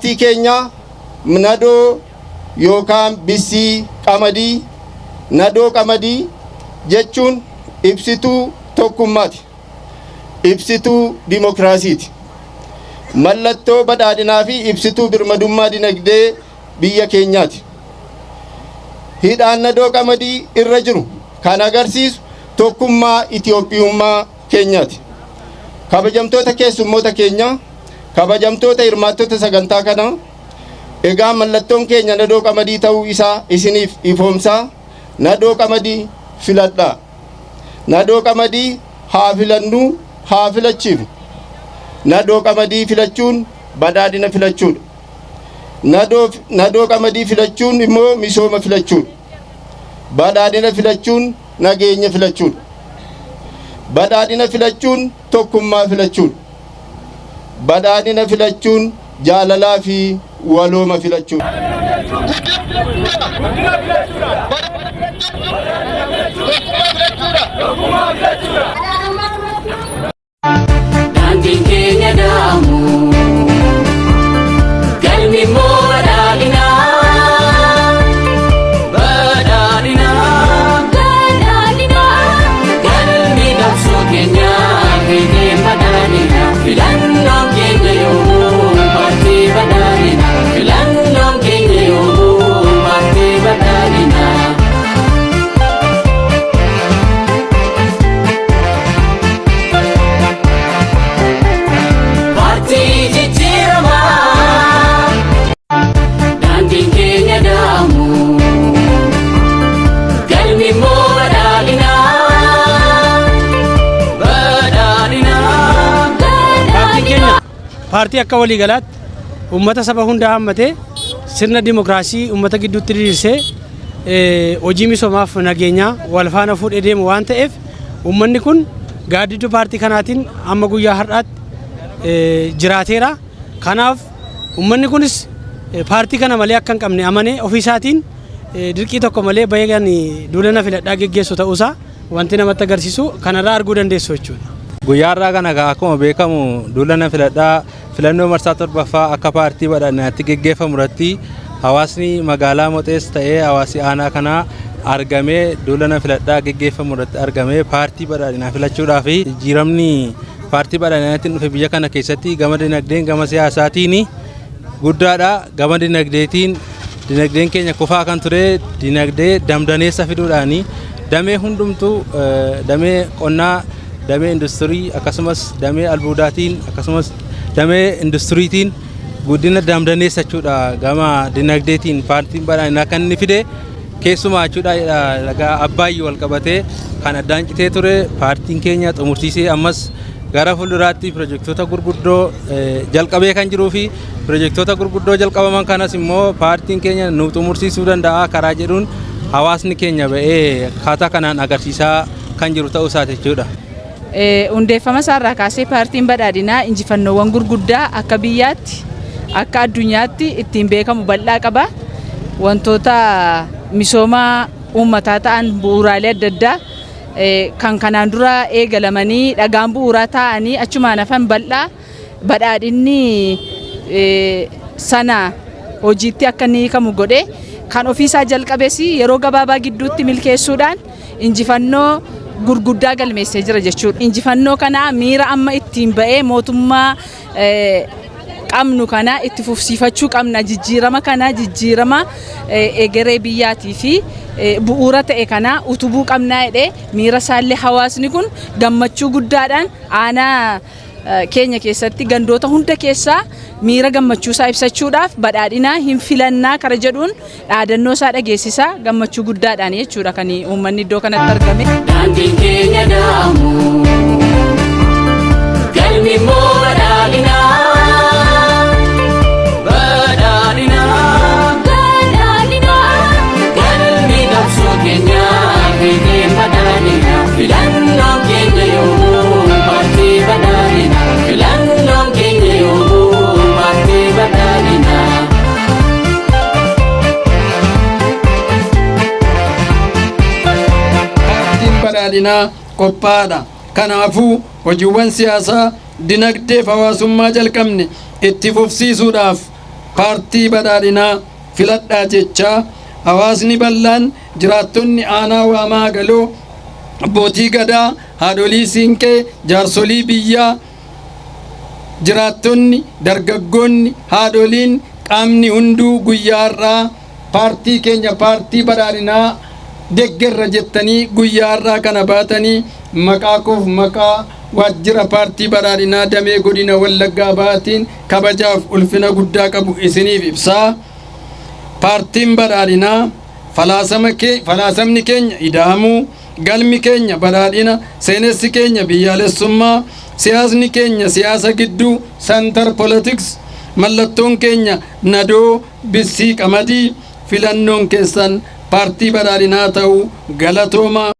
Paartii keenyaa nadoo yookaan bissii qamadii, nadoo qamadii jechuun ibsituu tokkummaati. Ibsituu dimokiraasiiti. Mallattoo badhaadhinaa fi ibsituu birmadummaa dinagdee biyya keenyaati. Hidhaan nadoo qamadii irra jiru kan agarsiisu tokkummaa Itiyoophiyummaa keenyaati. Kabajamtoota keessummoota keenyaa, kabajamtoota hirmaattota sagantaa kanaa, egaa mallattoon keenya nadoo qamadii ta'uu isaa isiniif ifoomsaa, nadoo qamadii filadhaa. Nadoo qamadii haa filannuu, haa filachiifnu. Nadoo qamadii filachuun badhaadhina filachuudha. Nadoo qamadii filachuun immoo misooma filachuudha. Badhaadhina filachuun nageenya filachuudha. Badhaadhina filachuun tokkummaa filachuudha. Badhaadhina filachuun jaalalaa fi walooma filachuudha. Daandiin keenya daamu galmi immoo badhaadhina. Badhaadhina. Badhaadhina. Galmi qabsoo keenyaa fiixeen badhaadhina. Filannoon keenya yoomuu paartii badhaadhina. Filannoon keenya yoomuu paartii badhaadhina. Paartii jijjiiramaa. Daandiin keenya daamu. Galmi immoo badhaadhina. Badhaadhina. Paartiin keenya paartii akka waliigalaatti uummata saba hundaa hammatee sirna dimokiraasii uummata gidduutti diriirsee hojii misoomaaf nageenyaa wal faana fuudhee deemu waan ta'eef, uummanni kun gaaddidduu paartii kanaatiin amma guyyaa har'aatti jiraateera. Kanaaf uummanni kunis paartii kana malee akka hin qabne amanee ofii isaatiin dirqii tokko malee bahee kan duula na filadhaa geggeessu ta'uusaa wanti namatti agarsiisu kanarraa arguu dandeessu jechuudha. Guyyaa har'aa kana egaa akkuma beekamu duula na filadhaa filannoo marsaa 7ffaa akka paartii badhaadhinaatti geggeeffamu irratti hawaasni magaalaa Moxees ta'ee hawaasi aanaa kanaa argamee duula na filadhaa geggeeffamu irratti argamee paartii badhaadhinaa filachuudhaa fi jijjiiramni paartii badhaadhinaatiin dhufe biyya kana keessatti gama dinagdeen gama siyaasaatiin guddaadha. Gama dinagdeetiin dinagdeen keenya kufaa kan ture dinagdee damdaneessa fiduudhaani damee hundumtuu damee qonnaa, damee industirii, akkasumas damee albuudaatiin, akkasumas damee industiriitiin guddina damdaneessa jechuudha. Gama dinagdeetiin paartiin badhaadhinaa kan inni fide keessumaa jechuudha laga Abbaayyi wal qabatee kan addaan citee ture paartiin keenya xumursiisee ammas gara fuulduraatti pirojektoota gurguddoo jalqabee kan jiruu fi pirojektoota gurguddoo jalqabaman kanas immoo paartiin keenya nu xumursiisuu danda'a karaa jedhuun hawaasni keenya ba'ee akkaataa kanaan agarsiisaa kan jiru ta'uu isaati jechuudha. Hundeeffama isaarraa kaasee paartiin badhaadhinaa injifannoowwan gurguddaa akka biyyaatti, akka addunyaatti ittiin beekamu bal'aa qaba. Wantoota misooma uummataa ta'an, bu'uuraalee adda addaa kan kanaan dura eegalamanii dhagaan bu'uuraa taa'anii achumaan hafan bal'aa, badhaadhinni sana hojiitti akka inni hiikamu godhe, kan ofiisaa jalqabes yeroo gabaabaa gidduutti milkeessuudhaan injifannoo gurguddaa galmeessee jira jechuudha. Injifannoo kana miira amma ittiin ba'ee mootummaa qabnu kana itti fufsiifachuu qabna. Jijjiirama kana, jijjiirama egeree biyyaatii fi bu'uura ta'e kana utubuu qabnaa jedhee miira isaallee hawaasni kun gammachuu guddaadhaan aanaa keenya keessatti gandoota hunda keessaa miira gammachuu isaa ibsachuudhaaf badhaadhinaa hin filannaa kara jedhuun dhaadannoo isaa dhageessisaa gammachuu guddaadhaan jechuudha kan uummanni iddoo kanatti argame. Daandiin keenya daamu galmi immoo badhaadhina. Badhaadhina. Badhaadhina. Galmi qabsoo keenyaa fiixeen badhaadhina. Filannoon keenya yoomuu paartii badhaadhina. Filannoon keenya yoomuu paartii badhaadhina. Paartiin badhaadhinaa qophaa'aadha. Kanaafuu hojiiwwan siyaasaa, dinagdee fi hawaasummaa jalqabne itti fufsiisuudhaaf Paartii Badhaadhinaa filadhaa jechaa, hawaasni bal'aan, jiraattonni aanaa Waamaa Galoo, abbootii gadaa, haadholii siinqee, jaarsolii biyyaa, jiraattonni, dargaggoonni, haadholiin, qaamni hunduu guyyaa har'aa paartii keenya Paartii Badhaadhinaa deggerra jettanii guyyaa har'aa kana baatanii, maqaa koof maqaa waajjira Paartii Badhaadhinaa damee godina Wallaggaa Bahaatiin kabajaaf ulfina guddaa qabu isiniif ibsaa. Paartiin Badhaadhinaa falaasamni keenya ida'amuu, galmi keenya badhaadhina, seenessi keenya biyyaalessummaa, siyaasni keenya siyaasa gidduu, center politics, mallattoon keenya nadoo bissii qamadii, filannoon keessan Paartii Badhaadhinaa ta'uu. Galatoomaa.